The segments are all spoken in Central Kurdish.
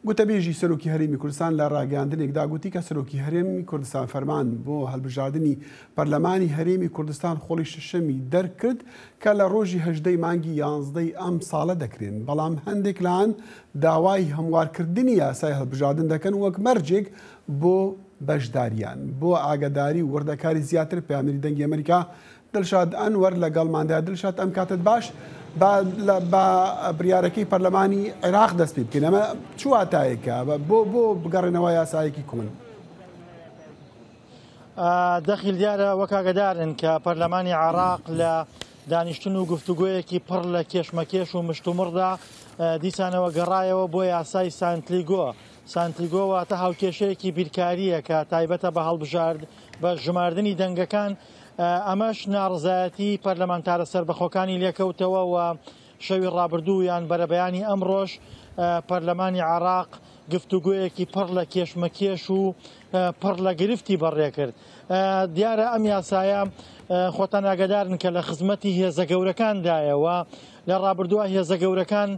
گوتەبێژی سەرۆکی هەرێمی کوردستان لە ڕاگەیاندنێکدا گوتی کە سەرۆکی هەرێمی کوردستان فەرمان بۆ هەڵبژاردنی پەرلەمانی هەرێمی کوردستان خۆڵی شەشەمی دەرکرد کە لە ڕۆژی 18 ی مانگی یانزدەی ئەم ساڵە دەکرێن، بەڵام هەندێک لایەن داوای هەموارکردنی یاسای هەڵبژاردن دەکەن وەک مەرجێک بۆ بەشداریان. بۆ ئاگاداری و وردەکاری زیاتر پەیامنێری دەنگی ئەمەریکا دلشاد ئەنوەر لەگەڵماندایە. دلشاد ئەم کاتت باش، با بە بڕیارەکەی پەرلەمانی عێراق دەست پێ بکەین. ئەمە چ واتایەکە بۆ بۆ بگەڕێنەوە یاسایەکی کۆن؟ دەخیل دیارە وەک ئاگدارن کە پەرلەمانی عێراق لە دانیشتن و گفتوگۆیەکی پڕ لە کێشمەکێش و مشتومڕدا دیسانەوە گەڕایەوە بۆ یاسای سانتلیگۆ. سانتلیگۆ واتە هاوکێشەیەکی بیرکارییە کە تایبەتە بە هەڵبژارد بە ژماردنی دەنگەکان، ئەمەش ناڕەزایەتی پەرلەمانتارە سەربەخۆکانی لێکەوتەوە و شەوی ڕابردوو یان بەرەبەیانی ئەمڕۆش پەرلەمانی عێراق گفتوگۆیەکی پڕ لە کێشمەکێش و پڕ لە گرفتی بەڕێکرد. دیارە ئەم یاسایە خۆتان ئاگادارن کە لە خزمەتی هێزە گەورەکاندایە و لە ڕابردووە هێزە گەورەکان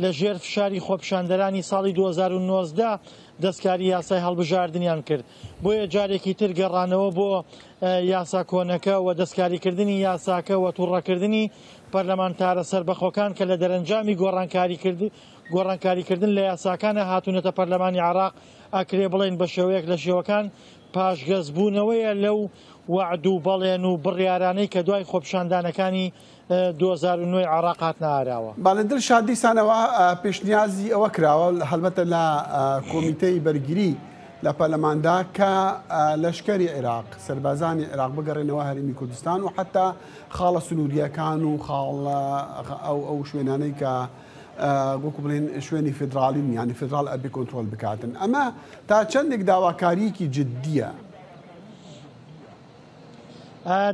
لە ژێر فشاری خۆپیشاندەرانی ساڵی 2019 دەستکاری یاسای هەڵبژاردنیان کرد. بۆیە جارێکی تر گەڕانەوە بۆ یاسا کۆنەکە و دەستکاریکردنی یاساکە و توڕەکردنی پەرلەمانتارە سەربەخۆکان کە لە دەرەنجامی گۆڕانکاریکردن لە یاساکانە هاتوونەتە پەرلەمانی عێراق، ئەکرێ بڵێین بە شێوەیەک لە شێوەکان پاشگەزبوونەوەیە لەو وەعد و بەڵێن و بڕیارانەی کە دوای خۆپیشاندانەکانی 2009 ی عێراق هاتنە ئاراوە. بەڵێ دلشاد دیسانەوە پێشنیازی ئەوە کراوە هەڵبەتە لە کۆمیتەی بەرگری لە پەرلەماندا کە لەشکری عێراق سەربازانی عێراق بگەڕێنەوە هەرێمی کوردستان و حتا خاڵە سنووریەکان و خاڵ ئەو ئەو شوێنانەی کە وەکو بڵێن شوێنی فیدراڵین یانی فیدراڵ ئەبێ کۆنترۆل بکاتن ئەمە تا چەندێک داواکاریەکی جددیە؟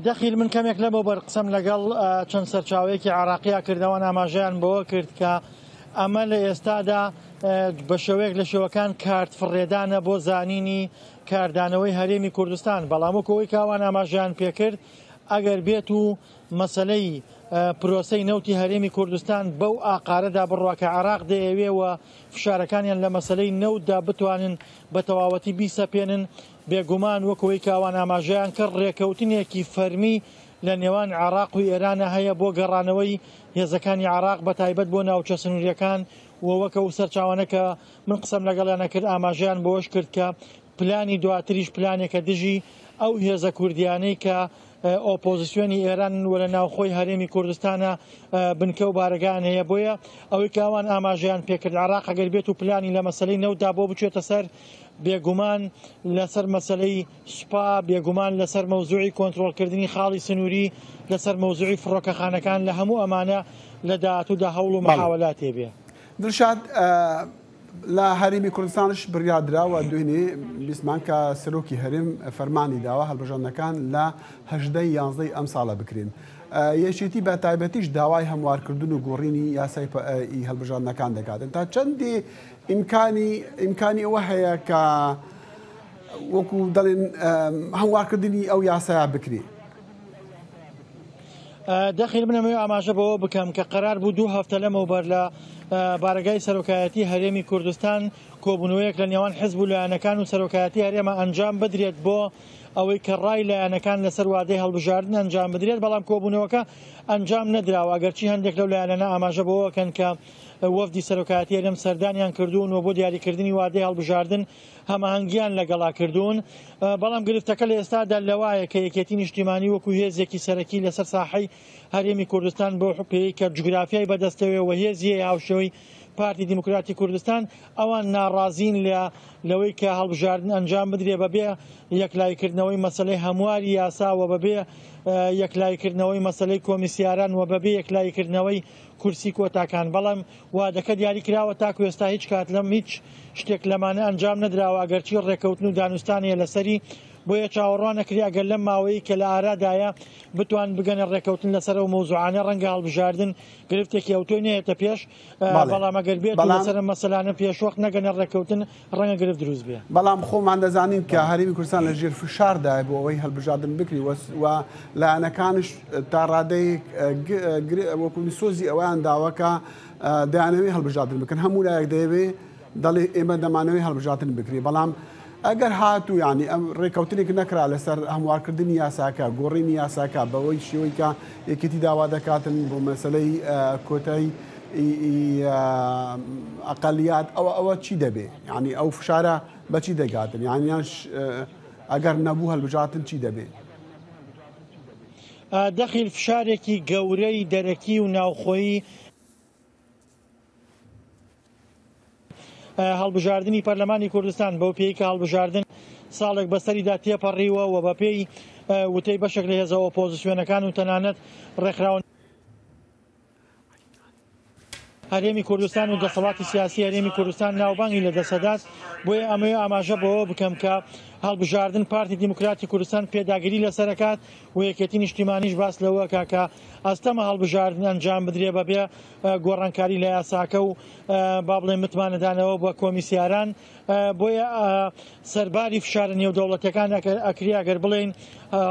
دەخیل من کەمێک لەمەوبەر قسەم لەگەڵ چەند سەرچاوەیەکی عراقییا کردەوە ئاماژەیان بەوە کرد کە ئەمە لە ئێستادا بە شێوەیەک لە شێوەکان کارت فڕێدانە بۆ زانینی کاردانەوەی هەرێمی کوردستان بەڵام وەکەوەی کاوان ئاماژەیان پێکرد ئەگەر بێت و مەسەلەی پرۆسەی نەوتی هەرێمی کوردستان بەو ئاقارەدا بڕوا کە عێراق دەیەوێ و فشارەکانیان لە مەسەلەی نەوتدا بتوانن بە تەواوەتی بیسەپێنن، بێگومان وەک ئەوەی کە ئەوان ئاماژەیان کرد ڕێکەوتنێکی فەرمی لە نێوان عێراق و ئێرانە هەیە بۆ گەڕانەوەی هێزەکانی عێراق بە تایبەت بۆ ناوچە سنوورییەکان و وەک ئەو سەرچاوانە کە من قسەم لەگەڵیانە کرد ئاماژەیان بەوەش کرد کە پلانی دواتریش پلانێکە دژی ئەو هێزە کوردیانەی کە ئۆپۆزیسیۆنی ئێرانن و لە ناوخۆی هەرێمی کوردستانە بنکە و بارەگایان هەیە بۆیە ئەوەی کە ئەوان ئاماژەیان پێکرد عێراق ئەگەر بێت و پلانی لە مەسەلەی نەوتدا بۆ بچێتە سەر بێگومان لەسەر مەسەلەی سوپا بێگومان لەسەر مەوزوعی کۆنترۆڵکردنی خاڵی سنووری لەسەر مەوزوعی فڕۆکەخانەکان لە هەموو ئەمانە لە داهاتوودا هەوڵ و مەحاوەلاتێ بێ. دڵشاد لە هەرێمی کوردستانش بڕیار دراوە دوێنێ بیستمان کە سەرۆکی هەرێم فەرمانی داوە هەڵبژاردنەکان لە هەژدە ی یانزدە ی ئەمساڵە بکرێن. یەکێتی بە تایبەتیش داوای هەموارکردن و گۆڕینی یاسای هەڵبژاردنەکان دەکاتن. تا چەندی ئیمکانی ئیمکانی ئەوە هەیە کە وەکو دەڵێن هەموارکردنی ئەو یاسایە بکرێ؟ دەخیل من ئەمەوێ ئاماژە بەوە بکەم کە قەرار بوو دوو هەفتە لەمەوبەر لە بارەگای سەرۆکایەتی هەرێمی کوردستان کۆبوونەوەیەک لە نێوان حزب و لایەنەکان و سەرۆکایەتی هەرێمە ئەنجام بدرێت بۆ ئەوەی کە ڕای لایەنەکان لەسەر وادەی هەڵبژاردن ئەنجام بدرێت بەڵام کۆبوونەوەکە ئەنجام نەدراوە ئەگەرچی هەندێک لەو لایەنانە ئاماژە بەوەکەن کە وەفدی سەرۆکایەتی هەرێم سەردانیان کردوون و بۆ دیاریکردنی وادەی هەڵبژاردن هەماهەنگیان لەگەڵا کردوون، بەڵام گرفتەکە لە ئێستادا لەوایە کە یەکێتی نیشتیمانی وەکو هێزێکی سەرەکی لەسەر ساحەی هەرێمی کوردستان بەو پێیەی کە جوگرافیای بەدەستەوەیە و هێزی هەیە هاوشێوەی پارتی دیموکراتی کوردستان ئەوان ناڕازین لە لەوەی کە هەڵبژاردن ئەنجام بدرێ بەبێ یەکلاییکردنەوەی مەسەلەی هەمواری یاسا و بەبێ یەکلاییکردنەوەی مەسەلەی کۆمیسیاران و بەبێ یەکلاییکردنەوەی کورسی کۆتاکان بەڵام وادەکە دیاری کراوە تاکو ئێستا هیچ کات لەم هیچ شتێک لەمانە ئەنجام نەدراوە ئەگەرچی ڕێکەوتن و دانوستان هەیە لەسەری بۆیە چاوەڕوان ئەکرێ ئەگەر لەم ماوەیەی کە لە ئارادایە بتوان بگەنە ڕێکەوتن لەسەر ئەو مەوزوعانە ڕەنگە هەڵبژاردن گرفتێکی ئەوتۆی نەیەتە پێش بەڵام ئەگەر بێت لەسەر ئەم مەسەلانە پێشوەخت نەگەنە ڕێکەوتن ڕەنگە گرفت دروست بێ. بەڵام خۆمان دەزانین کە هەرێمی کوردستان لە ژێر فشاردایە بۆ ئەوەی هەڵبژاردن بکری و لایەنەکانش تا ڕادەیەک وەکو سۆزی ئەوەیان داوە کە دەیانەوێ هەڵبژاردن بکەن هەموو لایەک دەیەوێ دەڵێ ئێمە دەمانەوەی هەڵبژاردن بکرێ بەڵام ئەگەر هاتوو یانی ئەم ڕێکەوتنێک نەکرا لەسەر هەموارکردنی یاساکە گۆڕینی یاساکە بەوەی شێوەی کە یەکێتی داوا دەکاتن بۆ مەسلەی کۆتای ئەقلیات ئەوە ئەوە چی دەبێ یعنی ئەو فشارە بەچی دەگاتن یانیان ئەگەر نەبوو هەلبژاتن چی دەبێ؟ دەخیل فشارێکی گەورەی دەرەکی و ناوخۆیی هەڵبژاردنی پەرلەمانی کوردستان بەو پێی کە هەڵبژاردن ساڵێک بەسەریدا تێپەڕیوە و بەپێی وتەی بەشێک لە هێزە ئۆپۆزیسیۆنەکان و تەنانەت ڕێکخراوە هەرێمی کوردستان و دەسەڵاتی سیاسی هەرێمی کوردستان ناوبانگی لەدەستدات بۆیە ئەمەوێ ئاماژە بەوە بکەم کە هەڵبژاردن پارتی دیموکراتی کوردستان پێداگری لەسەرەکات و یەکێتی نیشتیمانیش باس لەوەکە کە ئەستەمە هەڵبژاردن ئەنجام بدرێ بەبێ گۆڕانکاری لە یاساکە و با بڵێن متمانەدانەوە بە کۆمیسیاران بۆیە سەرباری فشارە نێودەوڵەتەکان ئەکرێ ئەگەر بڵێین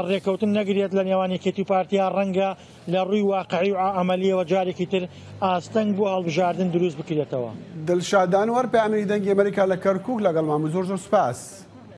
ڕێکەوتن نەگرێت لە نێوان یەکێتی و پارتیا ڕەنگە لە ڕووی واقعی و عەمەلیەوە جارێکی تر ئاستەنگ بۆ هەڵبژاردن دروست بکرێتەوە. دلشاد ئەنوەر پەیامنێری دەنگی ئەمەریکا لە کەرکوک لەگەڵمان بوو زۆر زۆر سوپاس.